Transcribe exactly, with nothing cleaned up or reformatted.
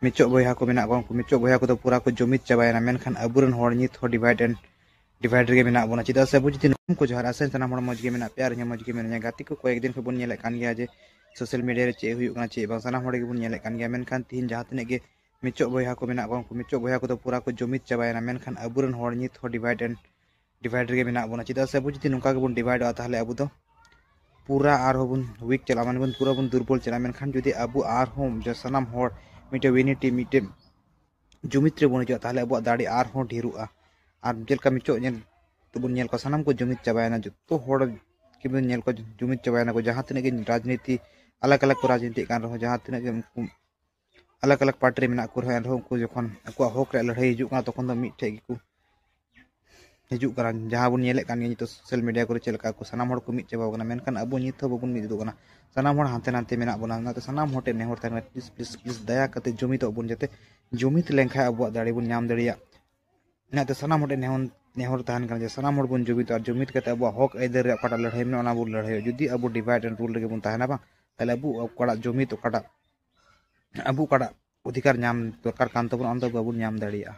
ᱢᱤᱪᱚᱜ ᱵᱚᱭᱦᱟ ᱠᱚ ᱢᱮᱱᱟᱜ ᱠᱚᱣᱟ, ᱩᱱᱠᱩ ᱢᱤᱪᱚᱜ ᱵᱚᱭᱦᱟ ᱠᱚᱫᱚ ᱯᱩᱨᱟ ᱠᱚ ᱡᱩᱢᱤᱫ ᱪᱟᱵᱟᱭᱮᱱᱟ, ᱢᱮᱱᱠᱷᱟᱱ ᱟᱵᱚᱨᱮᱱ ᱦᱚᱲ ᱱᱤᱛ ᱦᱚᱸ divide and divide ᱨᱮᱜᱮ ᱢᱮᱱᱟᱜ ᱵᱚᱱᱟ᱾ ᱪᱮᱫᱟᱜ ᱥᱮ ᱟᱵᱚ ᱡᱩᱫᱤ ᱱᱚᱣᱟ ᱠᱚ ᱡᱚᱦᱟᱨᱟ, ᱟᱥᱟᱭᱟᱹᱧ ᱥᱟᱱᱟᱢ ᱦᱚᱲ ᱢᱚᱡᱽ ᱜᱮ ᱢᱮᱱᱟᱜ ᱯᱮᱭᱟ ᱟᱨ ᱤᱧ ᱦᱚᱸ ᱢᱚᱡᱽ ᱜᱮ ᱢᱮᱱᱟᱹᱧᱟ᱾ ᱜᱟᱛᱮ ᱠᱚ, ᱠᱚᱭᱮᱠ ᱫᱤᱱ ᱠᱷᱚᱱ ᱵᱚᱱ ᱧᱮᱞᱮᱫ ᱠᱟᱱ ᱜᱮᱭᱟ ᱡᱮ social media ᱨᱮ ᱪᱮᱫ ᱦᱩᱭᱩᱜ ᱠᱟᱱᱟ, ᱪᱮᱫ ᱵᱟᱝ, ᱥᱟᱱᱟᱢ ᱦᱚᱲ ᱜᱮᱵᱚᱱ ᱧᱮᱞᱮᱫ ᱠᱟᱱ ᱜᱮᱭᱟ᱾ ᱢᱮᱱᱠᱷᱟᱱ ᱛᱤᱦᱤᱧ ᱡᱟᱦᱟᱸ ᱛᱤᱱᱟᱹᱜ ᱜᱮ ᱢᱤᱪᱚᱜ ᱵᱚᱭᱦᱟ ᱠᱚ ᱢᱮᱱᱟᱜ ᱠᱚᱣᱟ, ᱩᱱᱠᱩ ᱢᱤᱪᱚᱜ ᱵᱚᱭᱦᱟ ᱠᱚᱫᱚ ᱯᱩᱨᱟ ᱠᱚ ᱡᱩᱢᱤᱫ ᱪᱟᱵᱟᱭᱮᱱᱟ, ᱢᱮᱱᱠᱷᱟᱱ ᱟᱵᱚᱨᱮᱱ ᱦᱚᱲ ᱱᱤᱛ ᱦᱚᱸ divide and divide ᱨᱮᱜᱮ ᱢᱮᱱᱟᱜ ᱵᱚᱱᱟ᱾ ᱪᱮᱫᱟᱜ ᱥᱮ ᱟᱵᱚ ᱡᱩᱫᱤ ᱱᱚᱝᱠᱟ ᱜᱮᱵᱚᱱ divideᱚᱜᱼᱟ, ᱛᱟᱦᱚᱞᱮ ᱟᱵᱚ ᱫᱚ ᱯᱩᱨᱟ ᱟᱨᱦᱚᱸ ᱵᱚᱱ weak ᱪᱟᱞᱟᱜᱼᱟ, ᱢᱟᱱᱮ ᱵᱚᱱ ᱯᱩᱨᱟ ᱵᱚᱱ ᱫᱩᱨᱵᱚᱞ ᱪᱟᱞᱟᱜᱼᱟ᱾ ᱢᱮᱱᱠᱷᱟᱱ ᱡᱩᱫᱤ ᱟᱵᱚ ᱟᱨᱦᱚᱸ ᱡᱟ-, ᱥᱟᱱᱟᱢ ᱦᱚᱲ ᱢᱤᱫᱴᱮᱱ unity, ᱢᱤᱫᱴᱮᱱ ᱡᱩᱢᱤᱫ ᱨᱮᱵᱚᱱ ᱦᱤᱡᱩᱜᱼᱟ, ᱛᱟᱦᱚᱞᱮ ᱟᱵᱚᱣᱟᱜ ᱫᱟᱲᱮ ᱟᱨᱦᱚᱸ ᱰᱷᱮᱨᱚᱜᱼᱟ᱾ ᱟᱨ ᱡᱮᱞᱮᱠᱟ ᱢᱤᱪᱚᱜ ᱧᱮᱞ ᱛᱮᱵᱚᱱ ᱧᱮᱞ ᱠᱚᱣᱟ, ᱥᱟᱱᱟᱢ ᱠᱚ ᱡᱩᱢᱤᱫ ᱪᱟᱵᱟᱭᱮᱱᱟ, ᱡᱚᱛᱚ ᱦᱚᱲ ᱜᱮᱵᱚᱱ ᱧᱮᱞ ᱠᱚᱣᱟ ᱡᱩᱢᱤᱫ ᱪᱟᱵᱟᱭᱮᱱᱟ ᱠᱚ᱾ ᱡᱟᱦᱟᱸ ᱛᱤᱱᱟᱹᱜ ᱜᱮ ᱨᱟᱡᱽᱱᱤᱛᱤ ᱟᱞᱟᱜᱽ ᱟᱞᱟᱜᱽ ᱠᱚ ᱨᱟᱡᱽᱱᱤᱛᱤᱜ ᱠᱟᱱ ᱨᱮᱦᱚᱸ, ᱡᱟᱦᱟᱸ ᱛᱤᱱᱟᱹᱜ ᱜᱮ ᱩᱱᱠᱩ ᱟᱞᱟᱜᱽ ᱟᱞᱟᱜᱽ party ᱨᱮ ᱢᱮᱱᱟᱜ ᱠᱚ ᱨᱮᱦᱚᱸ, ᱮᱱᱨᱮᱦᱚᱸ ᱩᱱᱠᱩ ᱡᱚᱠᱷᱚᱱ ᱟᱠᱚᱣᱟᱜ ᱦᱚᱠ ᱨᱮᱭᱟᱜ ᱞᱟᱹᱲᱦᱟᱹᱭ ᱦᱤᱡᱩᱜ ᱠᱟᱱᱟ, ᱛᱚᱠᱷᱚᱱ ᱫᱚ ᱢᱤᱫ ᱴᱷᱮᱱ ᱜᱮᱠᱚ ᱦᱤᱡᱩᱜ ᱠᱟᱱᱟ᱾ ᱡᱟᱦᱟᱸ ᱵᱚᱱ ᱧᱮᱞᱮᱫ ᱠᱟᱱ ᱜᱮᱭᱟ ᱱᱤᱛᱚᱜ social media ᱠᱚᱨᱮ ᱪᱮᱫ ᱞᱮᱠᱟ ᱠᱚ ᱥᱟᱱᱟᱢ ᱦᱚᱲ ᱠᱚ ᱢᱤᱫ ᱪᱟᱵᱟᱣ ᱠᱟᱱᱟ, ᱢᱮᱱᱠᱷᱟᱱ ᱟᱵᱚ ᱱᱤᱛ ᱦᱚᱸ ᱵᱟᱵᱚᱱ ᱢᱤᱫᱚᱜ ᱠᱟᱱᱟ᱾ ᱥᱟᱱᱟᱢ ᱦᱚᱲ ᱦᱟᱱᱛᱮ ᱱᱟᱛᱮ ᱢᱮᱱᱟᱜ ᱵᱚᱱᱟ᱾ ᱚᱱᱟᱛᱮ ᱥᱟᱱᱟᱢ ᱦᱚᱲ ᱴᱷᱮᱱ ᱱᱮᱦᱚᱨ ᱛᱟᱦᱮᱱ ᱠᱟᱱᱟ, please, please, please, ᱫᱟᱭᱟ ᱠᱟᱛᱮ ᱡᱩᱢᱤᱫᱚᱜ ᱵᱚᱱ, ᱡᱟᱛᱮ ᱡᱩᱢᱤᱫ ᱞᱮᱱᱠᱷᱟᱱ ᱟᱵᱚᱣᱟᱜ ᱫᱟᱲᱮ ᱵᱚᱱ ᱧᱟᱢ ᱫᱟᱲᱮᱭᱟᱜ᱾ ᱚᱱᱟᱛᱮ ᱥᱟᱱᱟᱢ ᱦᱚᱲ ᱴᱷᱮᱱ ᱱᱮᱦᱚᱨ, ᱱᱮᱦᱚᱨ ᱛᱟᱦᱮᱱ ᱠᱟᱱᱟ ᱡᱮ ᱥᱟᱱᱟᱢ ᱦᱚᱲ ᱵᱚᱱ ᱡᱩᱢᱤᱫᱚᱜᱼᱟ ᱟᱨ ᱡᱩᱢᱤᱫ ᱠᱟᱛᱮ ᱟᱵᱚᱣᱟᱜ ᱦᱚᱠ ᱟᱹᱭᱫᱟᱹᱨ ᱨᱮᱭᱟᱜ ᱚᱠᱟᱴᱟᱜ ᱞᱟᱹᱲᱦᱟᱹᱭ ᱢᱮᱱᱟᱜᱼᱟ, ᱚᱱᱟ ᱵᱚᱱ ᱞᱟᱹᱲᱦᱟᱹᱭᱚᱜᱼᱟ᱾ ᱡᱩᱫᱤ ᱟᱵᱚ divide and rule ᱨᱮᱜᱮ ᱵᱚᱱ ᱛᱟᱦᱮᱱᱟ ᱵᱟᱝ, ᱛᱟᱦᱚᱞᱮ ᱟᱵᱚ ᱚᱠᱟᱴᱟᱜ ᱡᱩᱢᱤᱫ, ᱚᱠᱟᱴᱟᱜ ᱟᱵᱚ ᱚᱠᱟᱴᱟᱜ ᱚᱫᱷᱤᱠᱟᱨ ᱧᱟᱢ ᱫᱚᱨᱠᱟᱨ ᱠᱟᱱ ᱛᱟᱵᱚᱱᱟ, ᱚᱱᱟ ᱫᱚ ᱵᱟᱵᱚᱱ ᱧᱟᱢ ᱫᱟᱲᱮᱭᱟᱜᱼᱟ᱾